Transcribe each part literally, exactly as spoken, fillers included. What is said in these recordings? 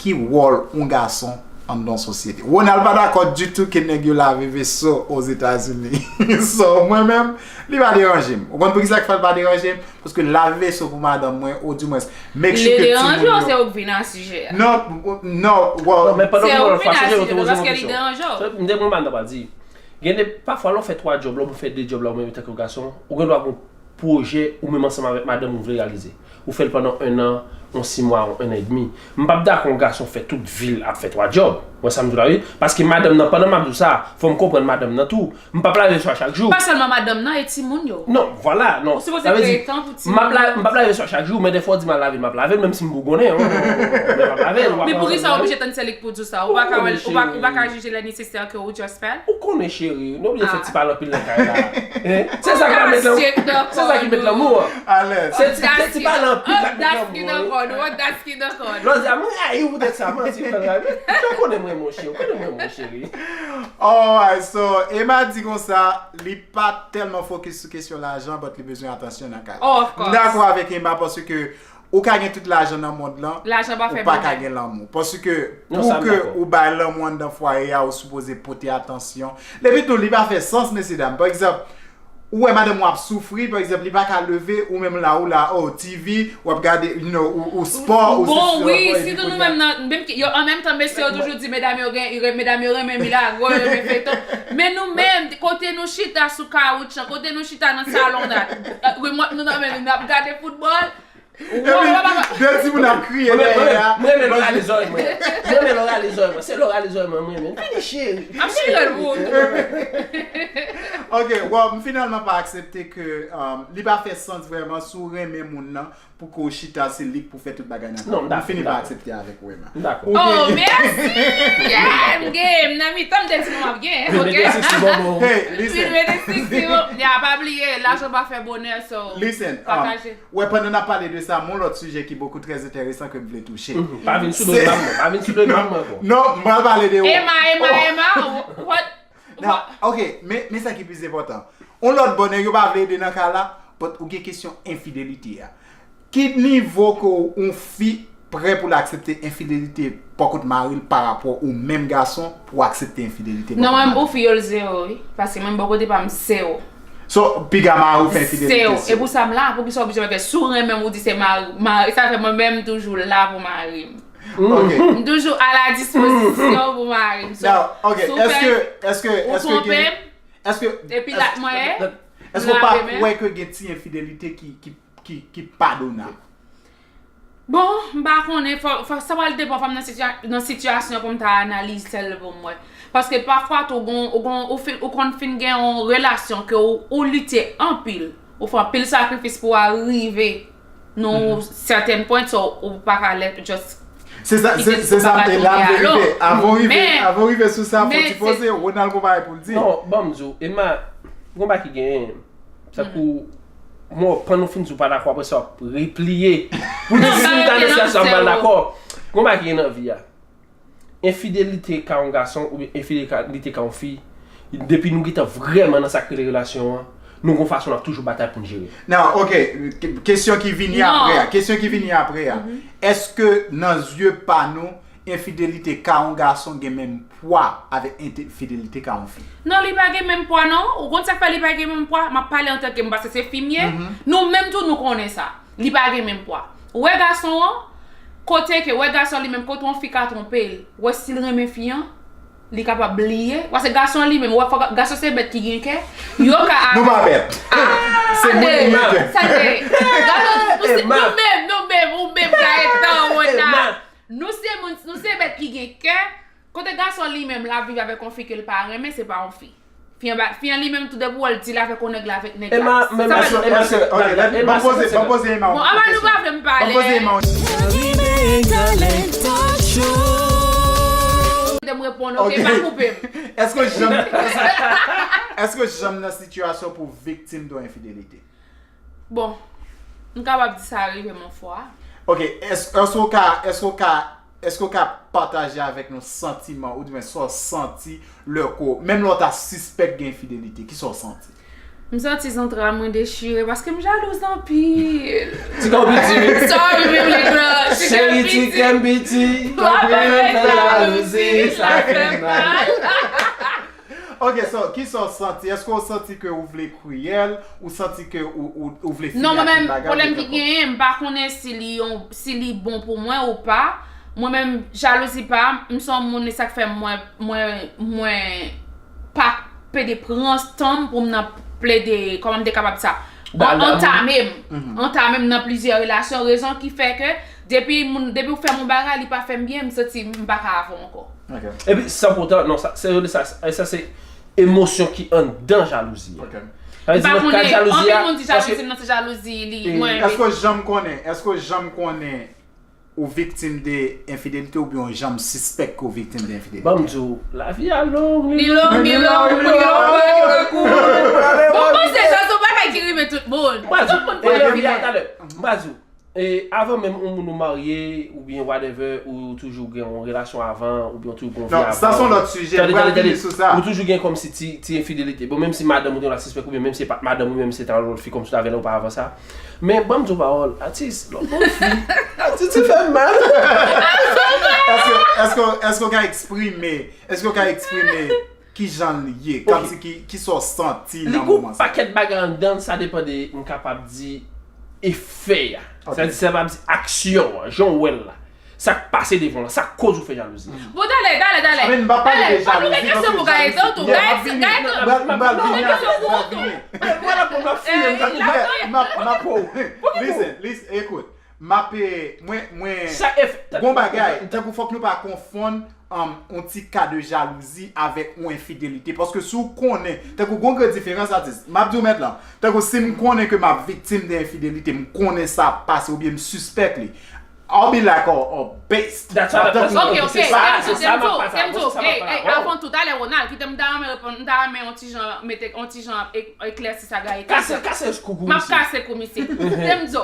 ki wòl yon gason anndan yon sosyete. Ronald pa dakò ditou ke nèg yo lave veso Ozetazini. So, mwen menm, li pa deranje m. Ou konn poukisa k fè l pa deranje m? Paske lave veso pou madanm mwen, ou dimwens, make sure ke timoun yo. Li deranje w, se ou k vin a sijè a. Non, non, well. Non, men pandan ke Ronald pa sijè, ou te poze yon kesyon. Se ou k vin a sijè a, paske li deranje w. M te konn pa m ta pral di. Gen de, pafwa, lè w fè twa djòb la, ou fè de djòb la, ou menm antanke gason, ou gen dwa gen yon pwojè, ou menm ansanm avèk madanm ou vle reyalize. Ou fè l pandan en an, yon sis mwa, yon en an edmi. M p ap dakò yon gason fè tout vi l ap fè twa djòb. Ou wè sa m di w la, wi. Paske madanm nan, pandan m ap di w sa, fò m konprann madanm nan tou. M p ap lave veso a chak jou. Pa sèlman madanm nan, e timoun yo. Non, vwala, non. Ou sipoze kreye tan pou timoun yo. M ap la-, m p ap lave veso a chak jou, men dèfwa w di m al lave l, m ap lave l, menm si m bougonnen, hein. Men m ap lave l, ou pa ka. Men poukisa w oblije tann se li k pou di w sa? Ou pa ka, ou pa, ou pa ka jije lè nesesè ke ou just fè l? Ou konnen, cheri, nou oblije fè ti pale anpil nan kay la. Hein? Se sa k pa met lanmou. Se sa ki met lanmou an. Alèz. Se ti, se ti pale anpil la k met lanmou an. Ki nan kò nou, audace ki nan kò nou. Lòzya, mwen rayi poutèt sa, manti, mwen rayi. Ou konnen mwen, mon cheri, ou konnen mwen, mon cheri. Alright, so, Emma di konsa, li pa tèlman fokis sou kesyon lajan, but li bezwen atansyon nan kay. Oh, of course. M dakò avèk Emma paske ou ka gen tout lajan nan mond lan, ou pa ka gen lanmou. Paske pou ke ou bay lanmou anndan fwaye a, ou sipoze pote atansyon. Epi tou, li pa fè sans, mesye dam. Pa egzanp, ou wè madanm ou ap soufri, pa egzanp, li pa ka leve, ou menm la, ou la, oh, T V, w ap gade, you know, ou, ou spò, ou sesi, ou ap gade. Bon, wi, sitou nou menm nan, menm ki, yo, an menm tan, mesye yo toujou di, medam yo gen, medam yo renmen milagro, yo renmen feyton. Men nou menm, kote nou chita sou kawoutchouc, kote nou chita nan salon, remòt nou nan men nou, n ap gade foutbòl. Epi, de timoun ap kriye dèyè a. Mwen renmen lè w rale zòrèy mwen. Mwen renmen lè w rale zòrèy mwen. Se lè w rale zòrèy mwen, mwen renmen. Vini, cheri. M ap cheri l pou ou tou. Ok, well, m finalman pa aksepte ke, um, li pa fè sans vrèman si w renmen moun nan pou ke w chita se li k pou fè tout bagay nan kay la. Non, m dakò. M fini pa aksepte avèk ou, Emma. M dakò. Oh, mèsi! Yeah, m gen, m nan mitan, m te di nou m ap gen, ok? Mete sixty bò bò. Hey, listen. Mete sixty bò. Ya, pa bliye, lajan pa fè bonè, so. Listen, um, pataje. Wè, pandan n ap pale de sa, m gon lòt sijè ki bokou trè enteresan ke m vle touche. Mhm. Pa vin sou do Emma, non. Pa vin sou do Emma ankò. Non, m pral pale de ou. Emma, Emma, Emma, what? Now, ok, men, men sa ki pi enpòtan. On lòt bò, nèg yo pa vle ede nan kay la, but ou gen kesyon enfidelite a. Ki nivo ke yon fi prè pou l aksepte enfidelite bò kote mari l parapò ou menm gason pou w aksepte enfidelite bò kote mari l? Non, mwen, pou fi yo, l zewo, wi. Paske mwen, bò kote pa m, zewo. So, piga mari w fè enfidelite, zewo. E pou sa m la, poukisa w oblije wè ke si w renmen m, ou di se mari, mari, sa fè mwen menm, m toujou la pou mari m. Ok. M toujou a la dispozisyon pou mari m. So, now, ok, si w fè, èske, èske, ou èske twonpe m, èske, epi èske, la, mwen, èske w pa kwè ke gen ti enfidelite ki, ki, ki, ki padonab? Bon, m pa konnen, fò, fò, sa pral depann fò m nan sitya-, nan sitiyasyon pou m ta analize l pou m wè. Paske pafwa tou, gon, ou gon, ou fin, ou konn fin gen yon relasyon ke ou, ou lite anpil, ou fè anpil sakrifis pou w rive nan yon sètèn pwen, so ou pa ka let just kite sa, se sa m te la, m te rive. Avan w rive, avan w rive sou sa, fò ti poze, Ronald gon bagay pou l di. Non, ban m di w, Emma, gon bagay ki genyen. Sa pou, mwen, pandan w fin di w pa dakò, apre sa, w ap repliye. Pou di si m ta nan sitiyasyon sa, m pral dakò. Gon bagay ki gen nan vi a. Enfidelite ka yon gason oubyen enfidelite ka yon fi, depi nou gentan vrèman nan sa k rele relasyon an, nou gon fason n ap toujou batay pou n jere. Now, ok, ke-, kesyon ki vini apre a, kesyon ki vini apre a. Èske nan zye pa nou, enfidelite ka yon gason gen menm pwa avèk enfidelite ka yon fi? Non, li pa gen menm pwa, non. Ou konn sa k fè li pa gen menm pwa? M ap pale antanke m, paske se fi m ye. Nou menm tou, nou konnen sa. Li pa gen menm pwa. Ou wè gason an, kote ke, wè gason li menm, kote yon fi ka twonpe l, wè si l renmen fi an, li kapab bliye. Paske gason li menm, wè, fò ga-, gason se bèt ki gen kè. Yo ka. Nou pa bèt. Ah, se moun ki gen kè. Sa te, gason, nou se, nou menm, nou menm, ou menm, Gaëtan, Ronald. Nou se moun, nou se bèt ki gen kè. Kote gason li menm, l ap viv avèk yon fi ke l pa renmen, se pa yon fi. Fi an ba, fi an li menm tou depi w wè l di l avèk yon nèg la, avèk nèg la. Emma, men, sa pa, men, men, ok, ban m poze, ban m poze Emma yon kesyon. Bon, anba nou pa vle m pale. Ban m poze Emma yon kesyon. Jerry Megalenta Show. Kite m reponn, ok, pa koupe m. Èske w janm, èske, èske w janm nan sitiyasyon pou w viktim de yon enfidelite? Bon, m kapab di sa rive m yon fwa. Ok, èske, èske w ka, èske w ka, èske w ka pataje avèk nou santiman, oudimwen sa w santi lè ke w, menm lè w ta sispèk gen enfidelite, kisa w santi? M santi zantray mwen dechire paske m jalouz anpil. Ti kè w piti, wi. Sorry, Biblik la. Ti kè m piti. Cheri, ti kè m piti. Kanpe nan jalouzi, sa fè mal. Ok, so, kisa w santi? Èske w santi ke ou vle kriyèl? Ou santi ke ou, ou, ou vle fini ak tout bagay? Non, mwen menm, pwoblèm ki genyen, m pa konnen si li yon, si li bon pou mwen ou pa. Mwen menm, jalouzi pa, m se yon moun, e sa k fè mwen, mwen, mwen pa pede pran tan m pou m nan plede, kòman m te kapab di sa? An-, antame m. Antame m nan plizyè relasyon. Rezon ki fè ke depi moun, depi w fè m yon bagay, li pa fè m byen, m santi m pa ka avè w ankò. Epi, sanpoutan, non, sa, se, sa, sa, sa se emosyon ki anndan jalouzi a. Sa vle di, nan kad jalouzi a, anpil moun di jalouzi m nan se jalouzi li, mwen. Èske w janm konnen, èske w janm konnen ou viktim de enfidelite oubyen w janm sispèk ke w viktim de enfidelite? Ban m di w, lavi a long, li long, li long, li long, li long. Bon, bon, se jan se yon bagay ki rive tout moun. Tout moun konn enfidelite. M pa di w, e, avan menm yon moun ou marye, oubyen whatever, ou toujou gen yon relasyon avan, oubyen ou toujou gen yon vi avan. Non, sa se yon lòt sijè, m pral vini sou sa. Ou toujou gen kòmsi ti, ti enfidelite. Bon, menm si madanm ou te la sispèk, oubyen menm si se pa t madanm ou, menm si se te yon lòt fi, kòmsi w t avè l, ou pa avan sa. Men, ban m di w pawòl, atis, lòt bon fi. Atis, ti fè m mal. Èske, èske, èske w ka eksprime, èske w ka eksprime kijan l ye, kòmsi ki, kisa w santi nan moman sa? Li gon pakèt bagay anndan l, sa depann de, m kapab di, efè a. Sa vle di, sa vle di aksyon an, jan w wè l la. Sa k pase devan w la, sa k koz ou fè jalouzi. Bon, talè, talè, talè. Talè, pa nou gen kesyon pou Gaëtan tou. Gaëtan, Gaëtan, nou gen kesyon pou ou tou. Vwala, bon, m ap fouye, m ap fouye. M ap, m ap, listen, listen, ekout. M ap, eh, mwen, mwen, gon bagay, tankou fòk nou pa konfonn, um, yon ti ka de jalouzi avèk yon enfidelite. Paske si w konnen, tankou gon grenn diferans, atis, m ap di w mentnan, tankou si m konnen ke m ap viktim de enfidelite, m konnen sa ap pase oubyen m sispèk li, I'll be like a, a beast. That's what I'm saying. Ok, ok, Temzo, Temzo, ey, ey, avan tou, talè Ronald, kite m ta renmen reponn, m ta renmen yon ti jan, mete, yon ti jan e-, eklèsi sa Gaëtan. Kase, kase kou misye. M ap kase kou misye. Temzo,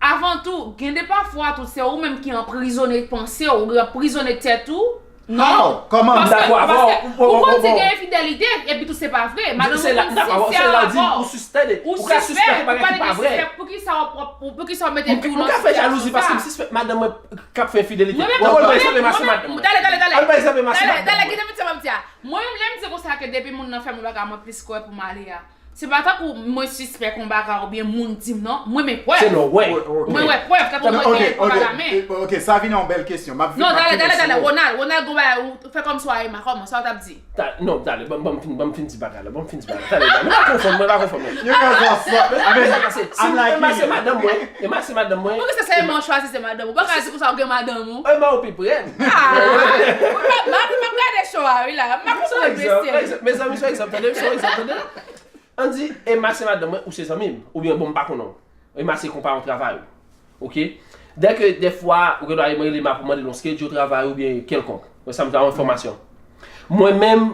avan tou, gen de pafwa tou, se ou menm ki anprizone panse w, ou anprizone tèt ou. Non. Kòman? Paske, paske ou konn di gen enfidelite, epi tou se pa vre. Madanm ou konn sensè avè w. Ou sispèk, ou pa gen sispèk. Poukisa w ap, poukisa w mete tou nan sitiyasyon sa? M ka fè jalouzi paske m sispèk madanm mwen k ap fè enfidelite. Ou konn pa egzanp e mase madanm mwen. Talè, talè, talè. Al pa egzanp e mase madanm mwen. Talè, talè, kite m di sa m ap di a. Mwen menm, lè m di konsa ke depi moun nan fè m yon bagay, mwen plis kwè pou m ale a. Se pa tankou mwen sispèk yon bagay oubyen moun di m non. Mwen men prèv. Se lè w wè. Mwen wè prèv, tankou mwen gen yon bagay men. Ok, sa vin yon bèl kesyon. M ap vin, non, talè, talè, talè. Ronald, Ronald, gon bagay, ou fè kòmsi w a Emma, kòman, sa w t ap di? Non, talè, ban m, ban m fin, ban m fin di bagay la, ban m fin di bagay la. Talè, talè. Nou pa konfonn, nou pa konfonn, non. Yo ka fè sa. Amen. I'm like, Emma se madanm mwen. Emma se madanm mwen. Poukisa se Emma w chwazi se madanm ou? Ou pa ka di konsa ou gen madanm ou. Emma ou pi prè. Ah, m ap, m ap gade show a wi la. M pa konprann mesye. Mezanmi, se yon egzanp, tande, se yon egzanp, tande. Ann di, Emma se madanm mwen, ou se zanmi m, oubyen bon, m pa konnen w. Emma se konpayon travay ou. Ok? Dèke, dèfwa, ou gen dwa rele Emma pou mande l yon schedule travay oubyen kèlkonk. Mwen, sa m ta yon enfòmasyon. Mwen menm,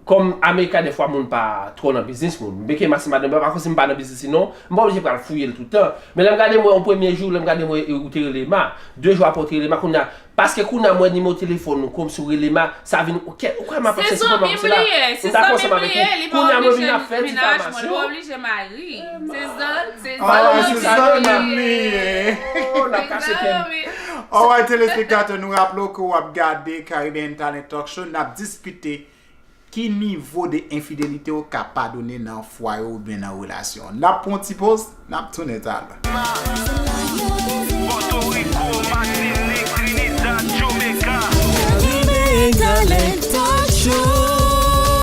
kòm America, dèfwa, moun pa twò nan biznis moun. Byenke Emma se madanm mwen, pa kòmsi m pa nan biznis li non, m pa oblije pral fouye l tout tan. Men lè m gade mwen, yon premye jou, lè m gade mwen, ou te rele Emma. De jou apre, ou te rele Emma, kounye a, paske kounye a m wè nimewo telefòn ou, kòmsi w rele Emma, sa vin, ou kwè, ou kwè m ap ap chèche kòman m sou la. M dakò ansanm avèk ou. Kounye a mwen vin ap fè difamasyon. Se zan, se zan. Ah, se zan li ye. Oh, n ap kase kè m. Alright, telespektatè, nou raple w ke w ap gade Caribbean Talent Talk Show, n ap diskite ki nivo de enfidelite w ka padone nan fwaye w oubyen nan relasyon. N ap pran yon ti poz, n ap tounen talè. Pòtoriko, Matinik, Trinidad, Jamaica. Caribbean Talent